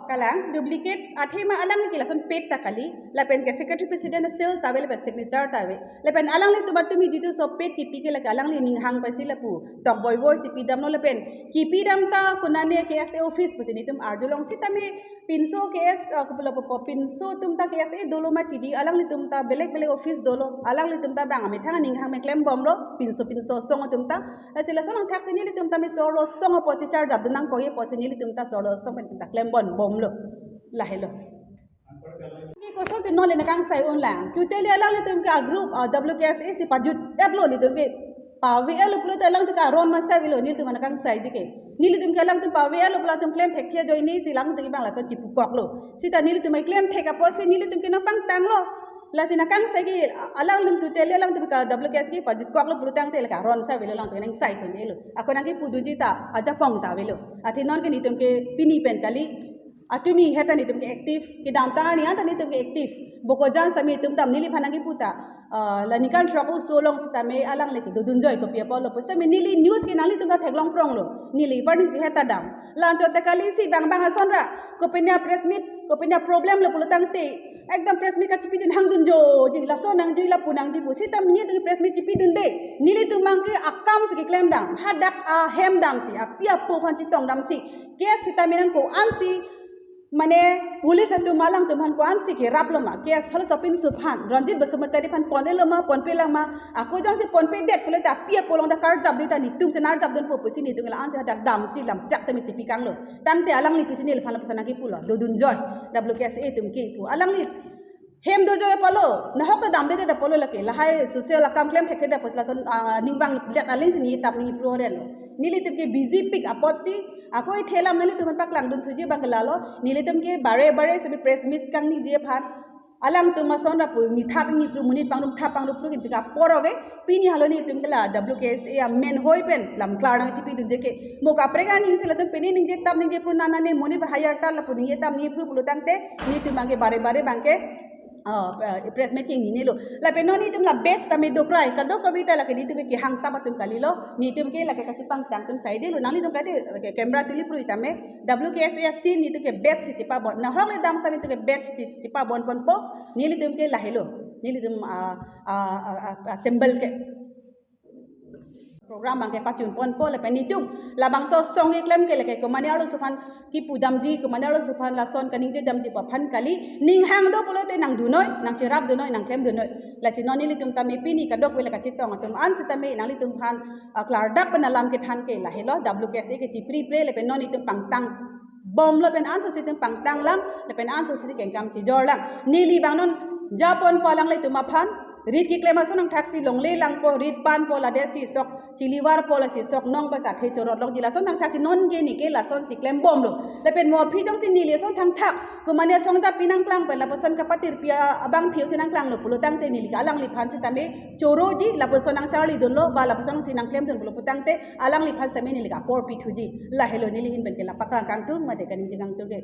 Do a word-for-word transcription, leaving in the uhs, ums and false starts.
Kalang duplicate athema alangli ke lason paid ta kali, lapen ke secretary president a seal ta ave lapen signature ta ave. Lapen alanglitum atumi jitu so paid kipi ke lake alangli ninghang pensi lapu tok boy boy si pidamlo lapen kipidam ta konane K S A office pusi netum arjulong sitame pinso K S, ah, kopilo pupo pinso atum ta K S A dolo ma chidi, alanglitum ta belek belek office dolo, alanglitum ta bang amethang aning hang me klembomlo pinso pinso asong atum ta. Lasi lason angthak si nelitum ta me sorlo asong apotsi charjapdun nangkok-e apotsi nelitum ta sorlo asong pen ta klembom bomlo. Lahelo. Ke kosonsi non le nakangsai unlang. Totally alanglitum ke a group, ah, W K S A si pajut-etlo, nelitum ke pave-etlo pulote alangtum ke aron masai avelo, nelitum nakangsai ji ke. Nelitum ke alangtum pave-etlo pulo atum klem thekthe ajoine si alangtum ke bang lason chipukoklo. Sita nelitum klem thek apotsi nelitum ke nangpangtanglo. Lasi nakangsai ke, a-, alanglitum totally alangtum ke W K S A ke pajutkoklo pulotangte lake aron sai avelo, alangtum nangsai son-elo. Ako nangkipudunji ta ajakong ta avelo. Athe non ke nelitum ke pini pen kali. Atumi heta nelitum ke active, kedamtang arni anta nelitum ke active. Bokajan sitame itum dam neliphan nangkipu ta, ah, la ningkan throk oso along sitame alangli ke dodunjoi kopi apotlo pu sitame neli news ke nanglitum ta theklong pronglo. Neli parni si heta dam. La anchot ta kali si bang bang ason ra. Kopine press meet, kopine problem lo pulotangte ekdom press meet kachipidun hangdun joji, laso nangji lapu nangji pu sitame nelitum press meet chipidunde. Nelitum abang ke akam si keklem dam, hadak ahem dam si, api apo aphan chetong dam si. Case sitame nangko-an si, mane police atum alangtum aphan ko-an si keraplo ma, case halaso apinso aphan, Ranjit Basumatary aphan pon-etlo ma, ponpelang ma, ako jongsi ponpedet pulote api apo along ta karjapde ta netum si narjapdunpo pusi netum la-an si hadak dam si lamchak sitame chipikanglo. Tangte alangli pusi neliphan lapuson nangkipulo, dodunjoi, W K S A atum ke pu. Alangli hem dojoi apotlo, nahok ta damdedet apotlo lake, lahai social akam klem thekthe apotsi lason, ah, ning bang let aling si neli tap neli pro relo. Nelitum ke busy pik apotsi, ako ithelam nanglitum aphan paklangdun thuji abang ke lalo, nelitum ke bare bare sitame press meet kangniji aphan. Alangtum ason ra pu, neli thap neli pro, monit pangrum thap pangrum pro, kintu ke apor ave, pini halo nelitum ke la W K S A amen hoi pen lam klar nangchipidunji ke. Mo kaprek arni si latum pini ningje tap ningje pro nana ne monit ba hire ta lapu ningje tap ningje pro pulotangte, nelitum abang ke bare bare abang ke, ah, press meet kengnilo. Lapen non nelitum la batch tame dokrai, kadokave ta lake nelitum ke kehang tap atum kalilo, nelitum ke lake kachipangtang atum saidelo, nanglitum kate, ke camera tuli pro itame, W K S A si nelitum ke batch si chipabon. Nahok le dam sitame nelitum ke batch si chipabon ponpo, nelitum ke lahelo. Nelitum, ah, ah, ah, ah, ah, symbol ke program abang ke pachun ponpo lapen nelitum labangso asong keklem ke lake komane arloso aphan kipudamji, komane arloso aphan lason kaningje damji pu aphan kali, ninghang do pulote nangdunnoi, nangcherapdunnoi, nangklemdunnoi. Lasi non nelitum tame pini kadokave la kachetong atum an sitame nanglitum aphan, ah, klardak pen alam kethan ke lahelo, W K S A ke chipri pre lapen non nelitum pangtang bomlo pen anso si itum pangtanglang, lapen anso si kengkam chijorlang. Neli abang non japonpo alanglitum aphan, rit keklem ason angthak si longle langpo, rit panpo, lade si sok chilivarpo, lasi sok nong basa the chorot longji, lason angthak si non ke neli ke lason si klembomlo. Lapen mo aphi jongsi neli ason thangthak komane asong ta pi nangklang pen lapuson kapatir pi abang phiu si nangklanglo pulotangte neli ke alangliphan sitame choroji, lapuson nangcharlidunlo ba lapuson si nangklemdunlo pulotangte alangliphan sitame neli ke apor pithuji. Lahelo neli ahin pen ke la paklang kangtung mate kaningje kangtung ke.